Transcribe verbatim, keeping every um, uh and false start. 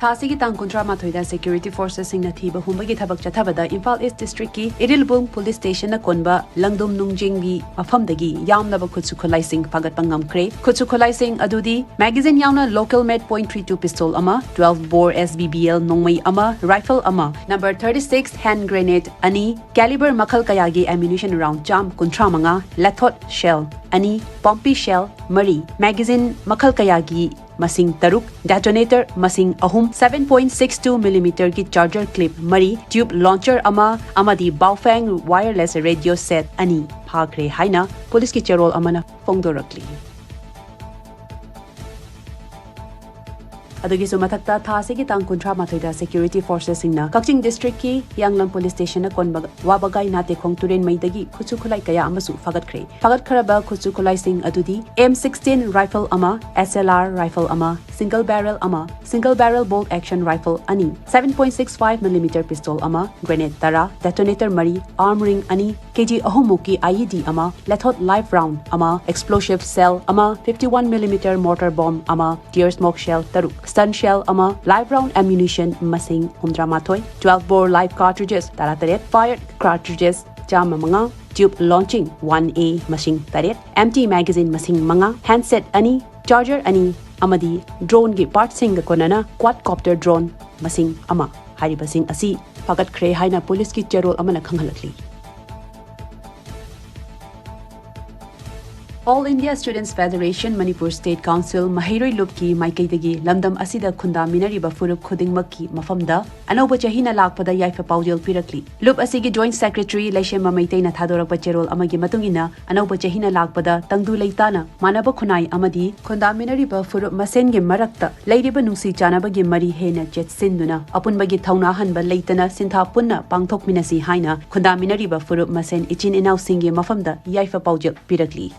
ꯊꯥ ꯑꯁꯤꯒꯤ ꯇꯥꯡ ꯀꯨꯟꯊ꯭ꯔꯥ ꯃꯥꯊꯣꯏꯗ security forcesꯁꯤꯡꯅ ꯊꯤꯕ ꯍꯨꯝꯕꯒꯤ ꯊꯕꯛ ꯆꯠꯊꯕꯗ ꯏꯝꯐꯥꯜ ꯏꯁ ꯗꯤꯁꯇ꯭ꯔꯤꯛꯀꯤ ꯏꯔꯤꯜꯕꯨꯡ ꯄꯨꯂꯤꯁ ꯁ꯭ꯇꯦꯁꯟꯅ ꯀꯣꯟꯕ ꯂꯪꯗꯨꯝ ꯅꯨꯡꯖꯦꯡꯒꯤ ꯃꯐꯝꯗꯒꯤ ꯌꯥꯝꯂꯕ ꯈꯨꯠꯁꯨ ꯈꯨꯠꯂꯥꯏꯁꯤꯡ ꯐꯥꯒꯠꯄ ꯉꯝꯈ꯭ꯔꯦ꯫ ꯈꯨꯠꯁꯨ ꯈꯨꯠꯂꯥꯏꯁꯤꯡ ꯑꯗꯨꯗꯤ magazine ꯌꯥꯎꯅ local made point three two pistol ꯑꯃ, twelve bore S B B L ꯅꯣꯡꯃꯩ ꯑꯃ, rifle ꯑꯃ, number thirty six hand grenade ꯑꯅꯤ, caliber ꯃꯈꯜ ꯀꯌꯥꯒꯤ ammunition round ꯆꯥꯝ ꯀꯨꯟꯊ꯭ꯔꯥ ꯃꯉꯥ, lathot shell ꯑꯅꯤ, pompey shell ꯃꯔꯤ, magazine ꯃꯈꯜ ꯀꯌꯥꯒꯤ ꯃꯁꯤꯡ ꯇꯔꯨꯛ, detonator ꯃꯁꯤꯡ ꯑꯍꯨꯝ, seven point six two millimeterꯒꯤ charger clip ꯃꯔꯤ, tube launcher ꯑꯃ ꯑꯃꯗꯤ Baofeng wireless radio set ꯑꯅꯤ ꯐꯥꯈ꯭ꯔꯦ ꯍꯥꯏꯅ ꯄꯨꯂꯤꯁꯀꯤ ꯆꯦꯔꯣꯜ ꯑꯃꯅ ꯐꯣꯡꯗꯣꯔꯛꯂꯤ꯫ ꯑꯗꯨꯒꯤꯁꯨ ꯃꯊꯛꯇ, ꯊꯥ ꯑꯁꯤꯒꯤ ꯇꯥꯡ ꯀꯨꯟꯊ꯭ꯔꯥ ꯃꯥꯊꯣꯏꯗ security forcesꯁꯤꯡꯅ ꯀꯛꯆꯤꯡ ꯗꯤꯁꯇ꯭ꯔꯤꯛꯀꯤ ꯍꯤꯌꯥꯡꯂꯝ ꯄꯨꯂꯤꯁ ꯁ꯭ꯇꯦꯁꯟꯅ ꯀꯣꯟꯕ ꯋꯥꯕꯒꯥꯏ ꯅꯥꯇꯦꯈꯣꯡ ꯇꯨꯔꯦꯟꯃꯩꯗꯒꯤ ꯈꯨꯠꯁꯨ ꯈꯨꯠꯂꯥꯏ ꯀꯌꯥ ꯑꯃꯁꯨ ꯐꯥꯒꯠꯈ꯭ꯔꯦ꯫ ꯐꯥꯒꯠꯈ꯭ꯔꯕ ꯈꯨꯠꯁꯨ ꯈꯨꯠꯂꯥꯏꯁꯤꯡ ꯑꯗꯨꯗꯤ M sixteen rifle ꯑꯃ, S L R rifle ꯑꯃ, single barrel ꯑꯃ, single barrel bolt action rifle ꯑꯅꯤ, seven point six five millimeter pistol ꯑꯃ, grenade ꯇꯔꯥ, detonator ꯃꯔꯤ, arm ring ꯑꯅꯤ, KG ꯑꯍꯨꯝ ꯃꯨꯛꯀꯤ IED ꯑꯃ, lathot live round ꯑꯃ, explosive shell ꯑꯃ, fifty one millimeter mortar bomb ꯑꯃ, tear smoke shell ꯇꯔꯨꯛ, stun shell ꯑꯃ, live round ammunition ꯃꯁꯤꯡ ꯍꯨꯝꯗ꯭ꯔꯥ ꯃꯥꯊꯣꯏ, twelve bore live cartridges ꯇꯔꯥ ꯇꯔꯦꯠ, fired cartridges ꯆꯥꯝꯃ ꯃꯉꯥ, tube launching one A ꯃꯁꯤꯡ ꯇꯔꯦꯠ, empty magazine ꯃꯁꯤꯡ ꯃꯉꯥ, handset ꯑꯅꯤ, charger ꯑꯅꯤ ꯑꯃꯗꯤ droneꯒꯤ partꯁꯤꯡꯒ ꯀꯣꯟꯅꯅ quadcopter drone ꯃꯁꯤꯡ ꯑꯃ ꯍꯥꯏꯔꯤꯕꯁꯤꯡ ꯑꯁꯤ ꯐꯥꯒꯠꯈ꯭ꯔꯦ ꯍꯥꯏꯅ ꯄꯨꯂꯤꯁꯀꯤ ꯆꯦꯔꯣꯜ ꯑꯃꯅ ꯈꯪꯍꯜꯂꯛꯂꯤ꯫ All India Students Federation Manipur State Council ꯃꯍꯩꯔꯣꯏ ꯂꯨꯞꯀꯤ ꯃꯥꯏꯀꯩꯗꯒꯤ ꯂꯝꯗꯝ ꯑꯁꯤꯗ ꯈꯨꯟꯗꯥꯃꯤꯟꯅꯔꯤꯕ ꯐꯨꯔꯨꯞ ꯈꯨꯗꯤꯡꯃꯛꯀꯤ ꯃꯐꯝꯗ ꯑꯅꯧꯕ ꯆꯍꯤꯅ ꯂꯥꯛꯄꯗ ꯌꯥꯏꯐ ꯄꯥꯎꯖꯦꯜ ꯄꯤꯔꯛꯂꯤ꯫ ꯂꯨꯞ ꯑꯁꯤꯒꯤ joint secretary ꯂꯩꯁꯦꯝꯕ ꯃꯩꯇꯩꯅ ꯊꯥꯗꯣꯔꯛꯄ ꯆꯦꯔꯣꯜ ꯑꯃꯒꯤ ꯃꯇꯨꯡ ꯏꯟꯅ, ꯑꯅꯧꯕ ꯆꯍꯤꯅ ꯂꯥꯛꯄꯗ ꯇꯪꯗꯨ ꯂꯩꯇꯥꯅ ꯃꯥꯟꯅꯕ ꯈꯨꯟꯅꯥꯏ ꯑꯃꯗꯤ ꯈꯨꯟꯗꯥꯃꯤꯟꯅꯔꯤꯕ ꯐꯨꯔꯨꯞ ꯃꯁꯦꯟꯒꯤ ꯃꯔꯛꯇ ꯂꯩꯔꯤꯕ ꯅꯨꯡꯁꯤ ꯆꯥꯟꯅꯕꯒꯤ ꯃꯔꯤ ꯍꯦꯟꯅ ꯆꯦꯠꯁꯤꯟꯗꯨꯅ ꯑꯄꯨꯟꯕꯒꯤ ꯊꯧꯅꯥ ꯍꯟꯕ ꯂꯩꯇꯅ ꯁꯤꯟꯊꯥ ꯄꯨꯟꯅ ꯄꯥꯡꯊꯣꯛꯃꯤꯟꯅꯁꯤ ꯍꯥꯏꯅ ꯈꯨꯟꯗꯥꯃꯤꯟꯅꯔꯤꯕ ꯐꯨꯔꯨꯞ ꯃꯁꯦꯟ ꯏꯆꯤꯟ ꯏꯅꯥꯎꯁꯤꯡꯒꯤ ꯃꯐꯝꯗ ꯌꯥꯏꯐ ꯄꯥꯎꯖꯦꯜ ꯄꯤꯔꯛꯂꯤ꯫